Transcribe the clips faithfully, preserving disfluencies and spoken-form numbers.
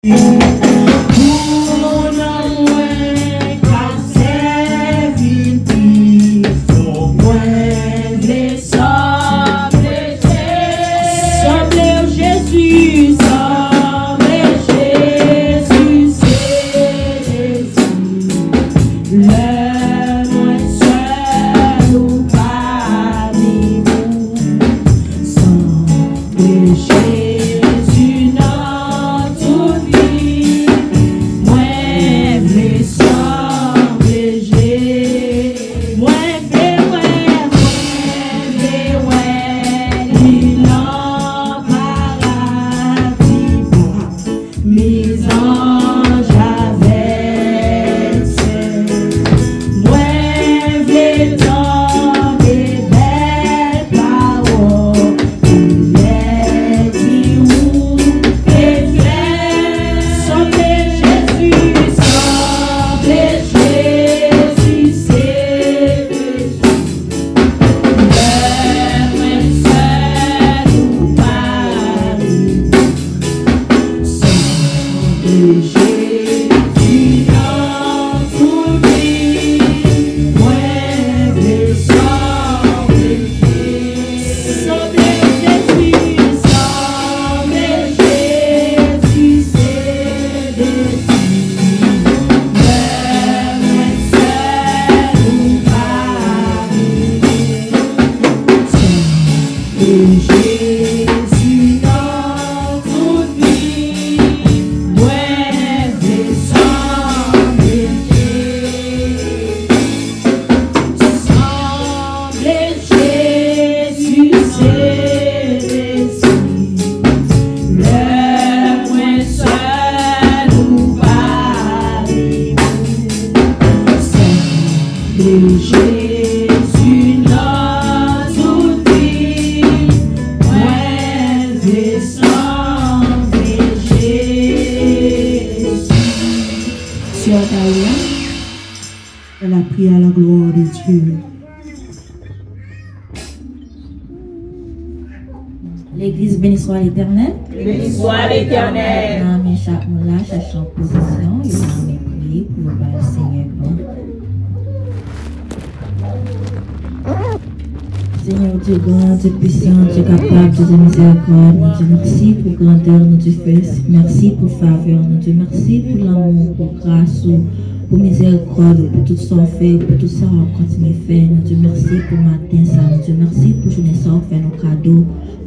Pou non mwen ka sèvi l pi fò, mwen vle sanble Jezi. Sanble w, Jezi, sanble Jezi, se Jezi. Lè mwen sèl ou pa vin pou. Sanble Jezi nan tout vi. Mwen vle sanble Jezi. Mwen vle wè, mwen vle wè li nan paradi. Mizanj avèk sèl. Mwen vle tande bèl pawòl. Lè di ou te fè. Sanble Jezi, sanble Jezi, se Jezi. Lè mwen sèl ou pa vin. Sanble Jezi nan tout vi. Mwen vle sanble Jezi. Sanble Jezi, sanble Jezi, se Jezi. Lè mwen sèl ou pa vin. Sanble Jezi nan tout vi. Mwen vle sanble Jezi. Sanble Jezi, se Jezi. Lè mwen sèl ou pa vin. Sanble Jezi nan tout vi. Mwen vle sanble Jezi. Sè Talia, elle a pris à la gloire de Dieu. L'église, béni soit l'Éternel. Béni soit l'Éternel. Nan men chak moun la, chèche yon pozisyon, yo nan men priye pou yo bay Senyè glwa. Senyè Dye gran, Dye pwisan, Dye kapab, Dye de mizerikòd, nou di mèsi pou grandè, nou di fè, mèsi pou favè, nou di mèsi pou lanmou, pou gras ou, pou mizerikòd ou, pou tout sa w fè, pou tout sa w ap kontinye fè. Nou di w mèsi pou maten sa. Nou di w mèsi pou jounen sa w fè nou kado.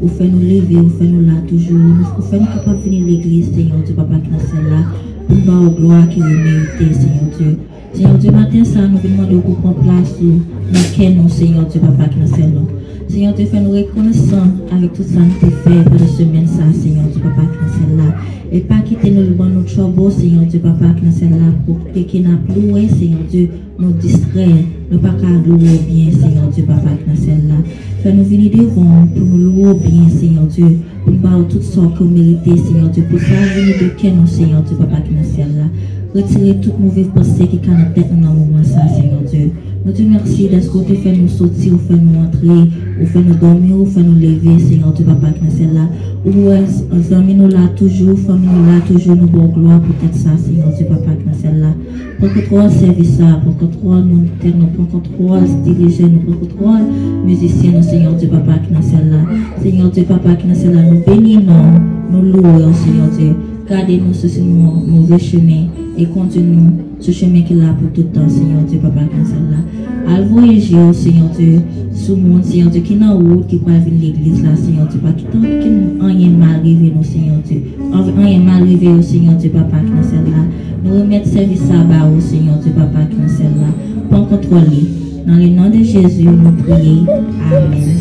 Ou fè nou leve, ou fè nou la toujou. Ou fè nou kapab vini legliz, Senyè Dye Papa ki nan syèl la, pou n ba w glwa ke ou merite, Senyè Dye. Senyè Dye, maten sa, nou vin mande w pou pran plas ou nan kè nou, Senyè Dye Papa ki nan syèl la. Senyè Dye, fè nou rekonesan avèk tout sa n te fè pandan semèn sa, Senyè Dye Papa ki nan syèl la. E pa kite nou ban nou trouble, Senyè Dye Papa ki nan syèl la, pou ke n ap louwe, Senyè Dye, nou distrè, nou pa ka louwe w byen, Senyè Dye Papa ki nan syèl la. Fè nou vini devan w pou nou louwe w byen, Senyè Dye, pou n ba w tout sa w ke w merite, Senyè Dye, pou sa vini de kè nou, Senyè Dye Papa ki nan syèl la. Retire tout move panse ki ka nan tèt nou nan moman sa, Senyè Dye. Nou di w mèsi dèske w te fè nou soti, ou fè nou antre, ou fè nou dòmi, ou fè nou leve, Senyè Dye Papa ki nan syèl la. Ou wè zanmi nou la toujou, fanmi nou la toujou, nou ba w glwa pou tèt sa, Senyè Dye Papa ki nan syèl la. Pran kontwòl sèvis sa, pran kontwòl moniteur nou, pran kontwòl dirijè nou, pran kontwòl mizisyen nou, Senyè Dye Papa ki nan syèl la. Senyè Dye Papa ki nan syèl la, nou beni non w, nou louwe w, Senyè Dye. Gade nou sou, sou nou move chemen e kondui nou sou chemen ki la pou tout tan, Senyè Dye Papa ki nan syèl la. Al voye je w, Senyè Dye, sou moun, Senyè Dye, ki nan wout, ki pral vin legliz la, Senyè Dye, pa kite okenn anyen mal rive nou, Senyè Dye. An-, anyen mal rive yo, Senyè Dye Papa ki nan syèl la. Nou remèt sèvis sa ba ou, Senyè Dye Papa ki nan syèl la. Pran kontwòl li. Nan le non de Jezi, nou priye. Amèn.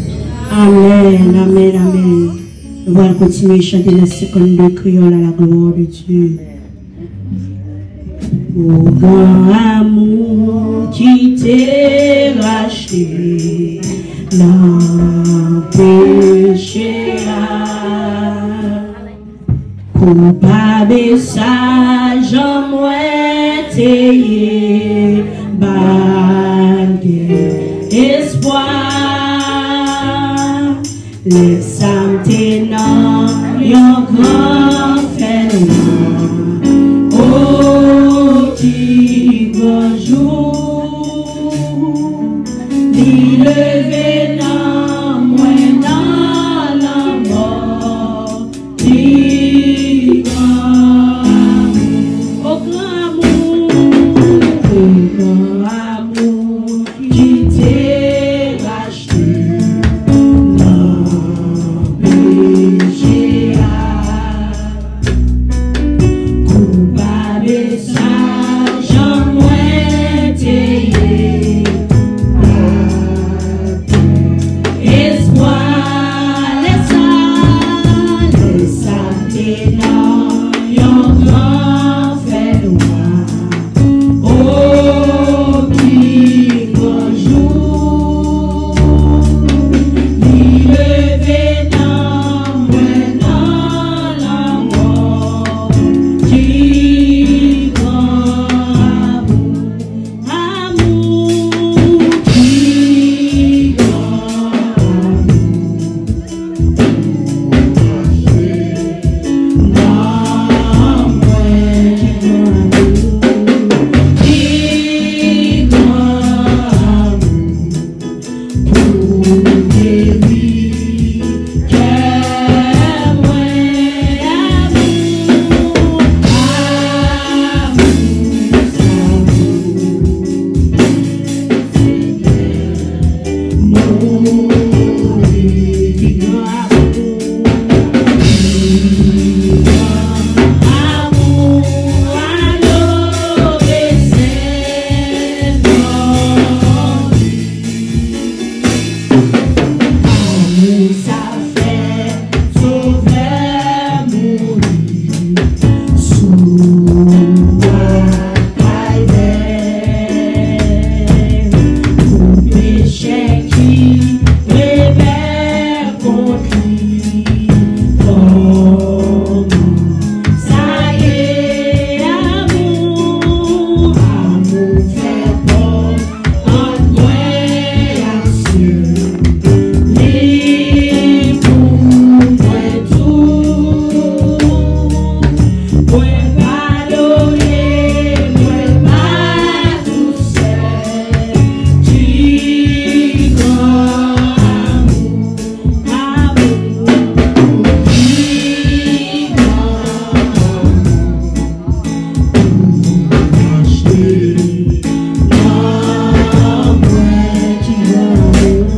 Amèn, amèn, amèn. Nou pral kontinye chante nan senkannde kreyòl, à la gloire de Dieu. O gran amou ki te rachte nan peche a, koupab e sa jan mwen te ye, m pa gen espwa. Lè sa m te nan yon gran fènwa, Pi gran jou, li leve nan mwen nan lanmò pi gran amou. O gran amou, o gran amou ki te rachte nan peche a. Koupab e sal jan mwen te ye. Pa pè, espwa, lè sa, lè sa te nan yon gran fènwa. O pi gran jou, li leve nan mwen nan lanmò pi gran amou, amou pi gran amou. Amou sa fè Sovè mouri sou bwa Kalvè pou pechè ki rebèl kont li. Kòman sa ye, amou, amou fè pòt ant mwen ak syèl. Li pou mwen tou. Mwen padone, mwen pa tousèl. Ki gran amou, amou, ki gran amou.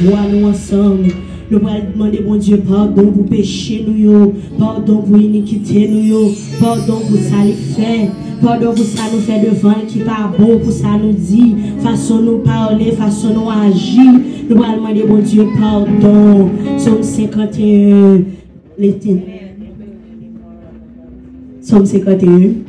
Vwa nou ansanm. Nou pral mande Bondye padon pou peche nou yo, padon pou inikite nou yo, padon pou sa li fè, padon pou sa nou fè devan l ki pa bon, pou sa nou di, fason nou pale, fason nou aji. Nou pral mande Bondye padon. Sòm senkanteyen, Letènèl. Sòm senkanteyen.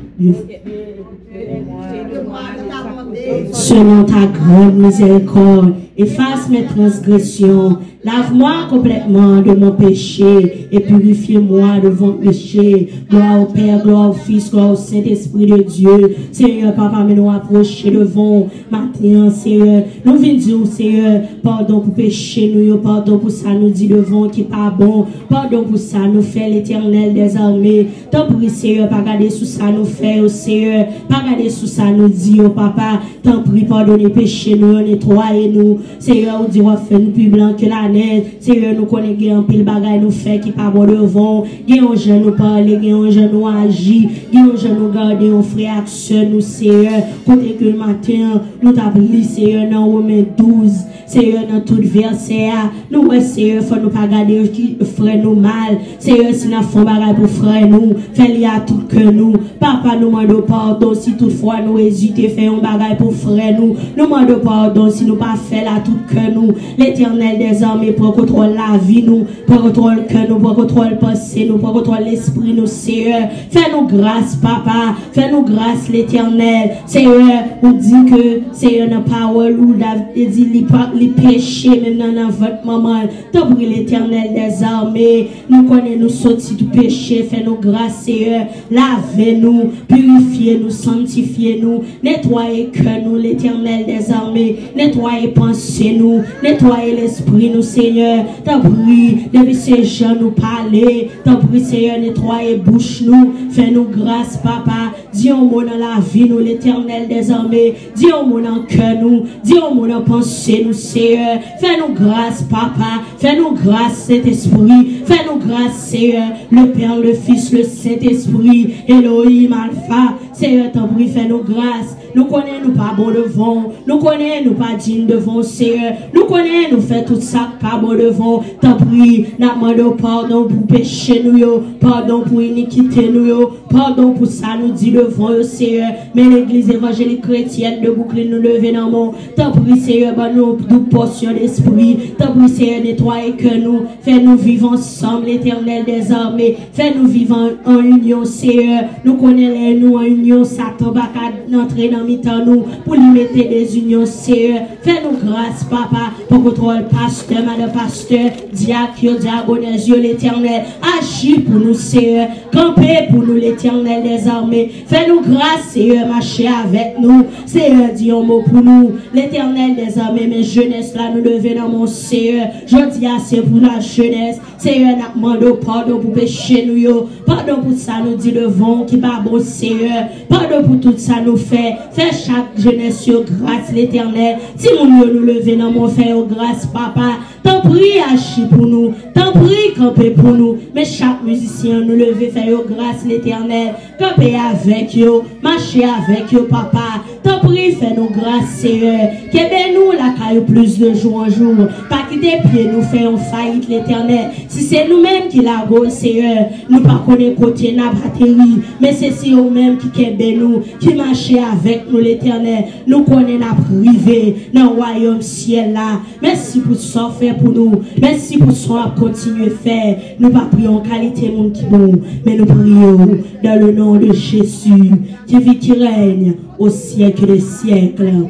Selon ta grande miséricorde, efface mes transgressions, lave-moi complètement de mon péché et purifie-moi de mon péché. Gloire au Père, gloire au Fils, gloire au Saint-Esprit de Dieu. Seyè, papa, men nou apwoche devan w maten an, Seyè. Nou vin di w, Seyè, padon pou peche nou yo, padon pou sa nou di devan w ki pa bon, padon pou sa nou fè, Letènèl dèzame. Tanpri, Seyè, pa gade sou sa nou fè yo, Seyè. Pa gade sou sa nou di yo, papa. Tanpri, padone peche nou yo, netwaye nou. Seyè, ou di w ap fè nou pi blan ke lanèj. Seyè, nou konnen gen anpil bagay nou fè ki pa bon devan w. Gen yon jan nou pale, gen yon jan nou aji, gen yon jan nou gade yon frè ak sè nou, Seyè. Kote ke maten an, nou t ap li, Seyè, nan Women douz, Seyè, nan tout vèsè a, nou wè, Seyè, fò nou pa gade ki frè nou mal. Seyè, si n ap fè yon bagay pou frè nou, fè li a tout kè nou. Papa, nou mande w padon si toutfwa nou ezite fè yon bagay pou frè nou. Nou mande w padon si nou pa fè l a tout kè nou. Letènèl dèzame, pran kontwòl lavi nou, pran kontwòl kè nou, pran kontwòl panse nou, pran kontwòl lespri nou, Seyè. Fè nou gras, papa. Fè nou gras, Letènèl. Seyè, ou di ke, Seyè, nan pawòl ou, David te di li pa, li peche menm nan, nan vant manman l. Tanpri, Letènèl dèzame, nou konnen nou soti tou peche, fè nou gras, Seyè, lave nou, pirifye nou, sanntifye nou, netwaye kè nou, Letènèl dèzame, netwaye panse nou, netwaye lespri nou, Seyè, tanpri, depi se jan nou pale, tanpri, Seyè, netwaye bouch nou, fè nou gras, papa, di yon mo nan lavi nou, Letènèl dèzame, di yon mo nan kè nou, di yon mo nan panse nou, Seyè. Fè nou gras, papa. Fè nou gras, Sentespri. Fè nou gras, Seyè. Le Père, le Fils, le Saint-Esprit. Elohim, Alpha. Seyè, tanpri, fè nou gras. Nou konnen nou pa bon devan w. Nou konnen nou pa diy devan w, Seyè. Nou konnen nou fè tout sa k pa bon devan w. Tanpri, n ap mande w padon pou peche nou yo, padon pou inikite nou yo, padon pou sa nou di devan w yo, Seyè. Men Legliz Evanjelik Kretyèn de Bouklin, nou leve nan men w. Tanpri, Seyè, ban nou yon doub pòsyon despri. Tanpri, Seyè, netwaye kè nou. Fè nou viv ansanm, Letènèl dèzame. Fè nou viv an, an inyon, Seyè. Nou konnen lè nou an inyon, Satan pa ka antre nan mitan nou pou li mete dezinyon, Seyè. Fè nou gras, papa. Pran kontwòl pastè, madan pastè, dyak yo, dyagonèz yo, Letènèl. Aji pou nou, Seyè. Kanpe pou nou, Letènèl dèzame. Fè nou gras, Seyè, mache avèk nou. Seyè, di yon mo pou nou. Letènèl dèzame, men jenès la, nou leve nan men w, Seyè. Jodi a, se pou lajenès. Seyè, n ap mande w padon pou peche nou yo. Padon pou sa nou di devan w ki pa bon, Seyè. Padon pou tout sa nou fè. Fè chak jenès yo gras, Letènèl. Timoun yo, nou leve nan men w, fè yo gras, papa. Tanpri, aji pou nou. Tanpri, kanpe pou nou. Men chak mizisyen, nou leve, fè yo gras, Letènèl. Kanpe avèk yo. Mache avèk yo, papa. Tanpri, fè nou gras, Seyè. Kenbe nou lakay ou plis de jou an jou. Pa kite pye nou fè yon fayit, Letènèl. Si se nou menm ki lage w, Seyè, nou pa konnen kote n ap ateri. Men se, se ou menm ki kenbe nou, ki mache avèk nou, Letènèl. Nou konnen n ap rive nan wayòm syèl la. Mèsi pou sa w fè pou nou. Mèsi pou sa w ap kontinye fè. Nou pa priye w an kalite moun ki bon, men nou priye w dans le nom de Jésus, qui vit, qui règne au siècle des siècles.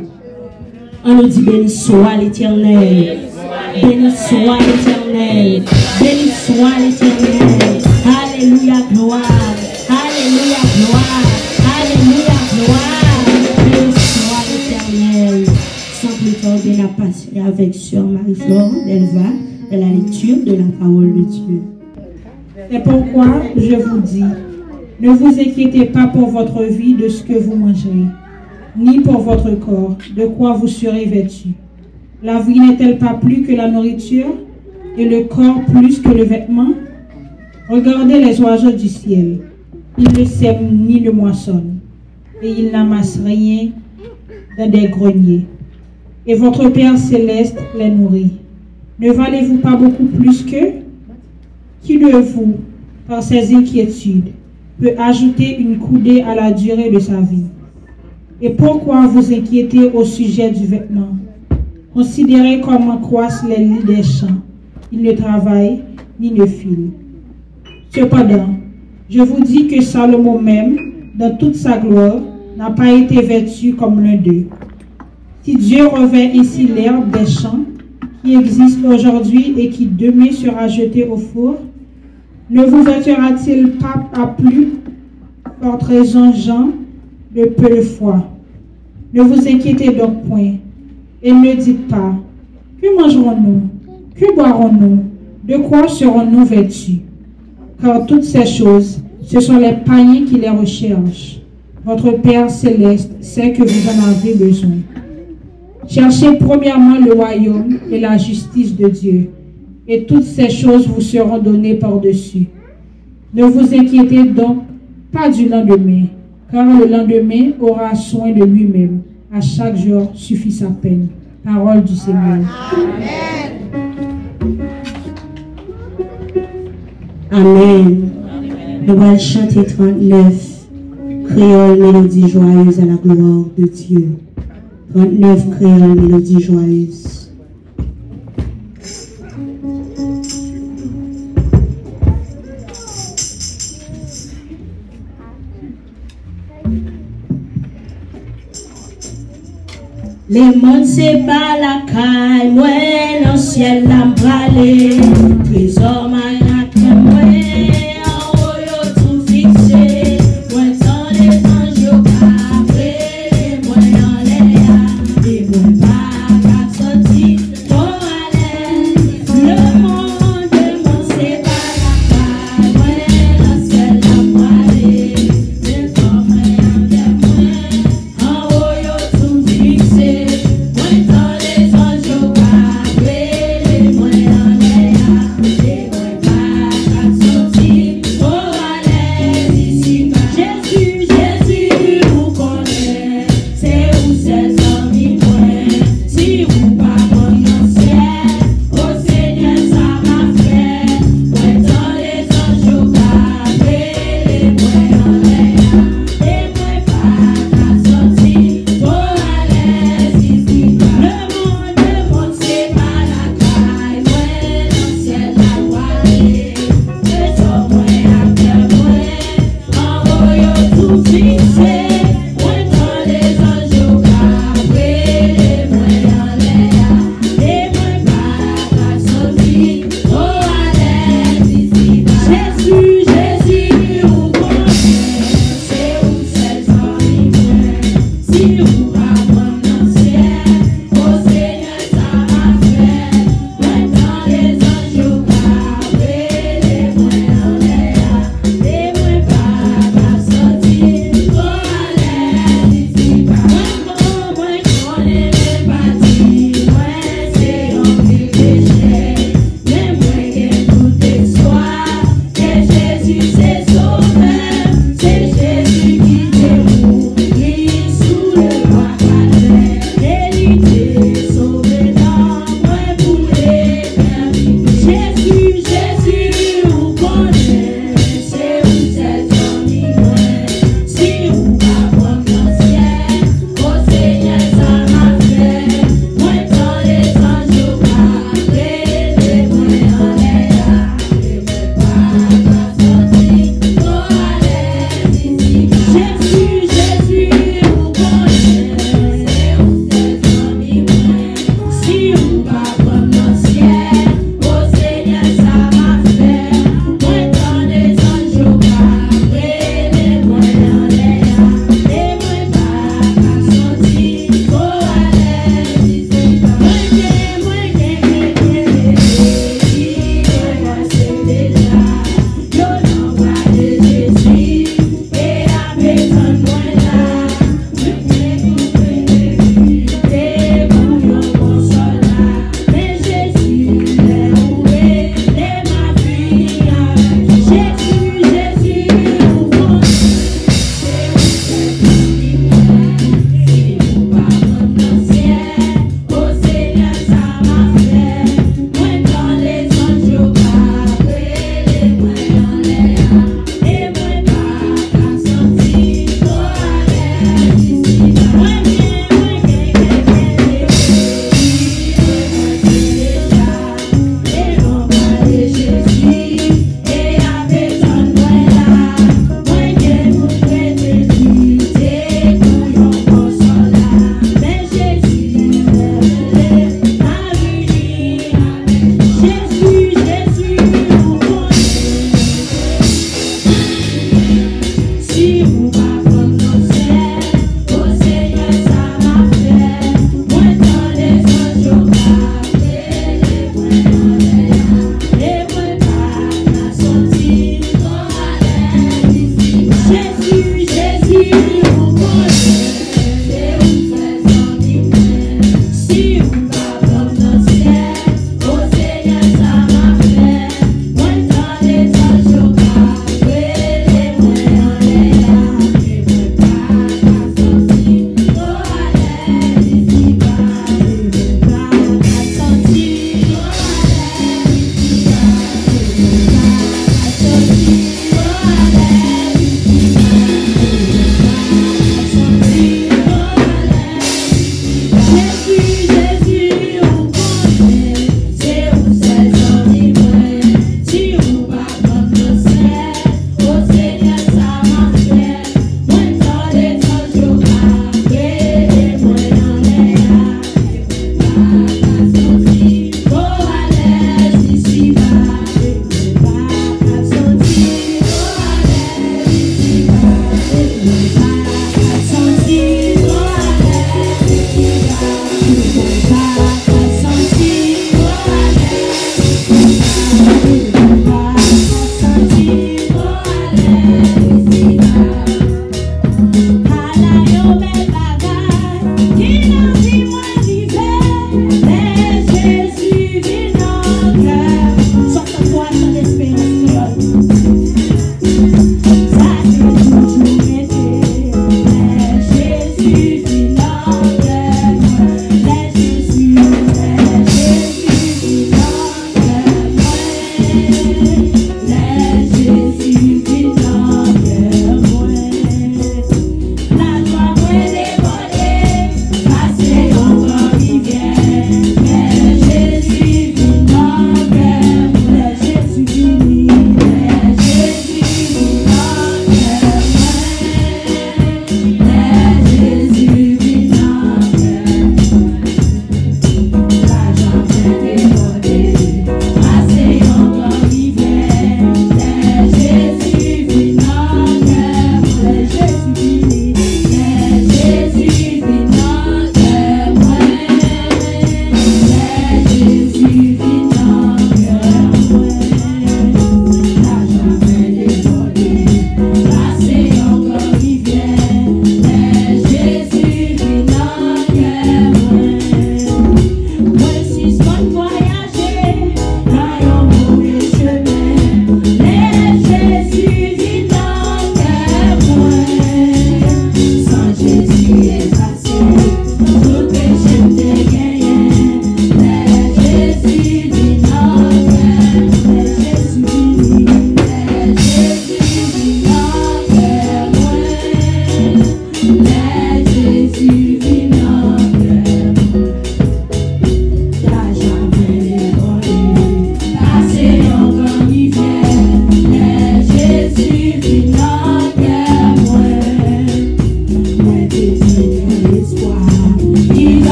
An nou di, beni swa Letènèl. Beni swa Letènèl. Beni swa Letènèl. Alelouya, glwa. Alelouya, glwa. Alelouya, glwa. Beni swa Letènèl. San pli tardé, n ap pase avèk sè Marie-Flore Delva dans la lecture de la parole de Dieu. C'est pourquoi je vous dis, ne vous inquiétez pas pour votre vie de ce que vous mangerez, ni pour votre corps de quoi vous serez vêtus. La vie n'est-elle pas plus que la nourriture, et le corps plus que le vêtement? Regardez les oiseaux du ciel, ils ne sèment ni ne moissonnent, et ils n'amassent rien dans des greniers. Et votre Père céleste les nourrit. Ne valez-vous pas beaucoup plus qu'eux ? Qui de vous, par ses inquiétudes, peut ajouter une coudée à la durée de sa vie ? Et pourquoi vous inquiéter au sujet du vêtement ? Considérez comment croissent les lys des champs. Ils ne travaillent ni ne filent. Cependant, je vous dis que Salomon même, dans toute sa gloire, n'a pas été vêtu comme l'un d'eux. Si Dieu revêt ainsi l'herbe des champs, qui existe aujourd'hui et qui demain sera jetée au four, ne vous vêtira-t-il pas à plus forte raison, gens de peu de foi ? Ne vous inquiétez donc point, et ne dites pas : Que mangerons-nous ? Que boirons-nous ? De quoi serons-nous vêtus ? Car toutes ces choses, ce sont les païens qui les recherchent. Votre Père céleste sait que vous en avez besoin. Cherchez premièrement le royaume et la justice de Dieu, et toutes ces choses vous seront données par-dessus. Ne vous inquiétez donc pas du lendemain, car le lendemain aura soin de lui-même. À chaque jour suffit sa peine. Parole du Seigneur. Amèn. Nou pral chante trannèf, Créole, mélodie joyeuse à la gloire de Dieu. Trannèf, Créole, mélodie joyeuse. Lemonn se pa lakay mwen, nan syèl la m prale. Trezò m a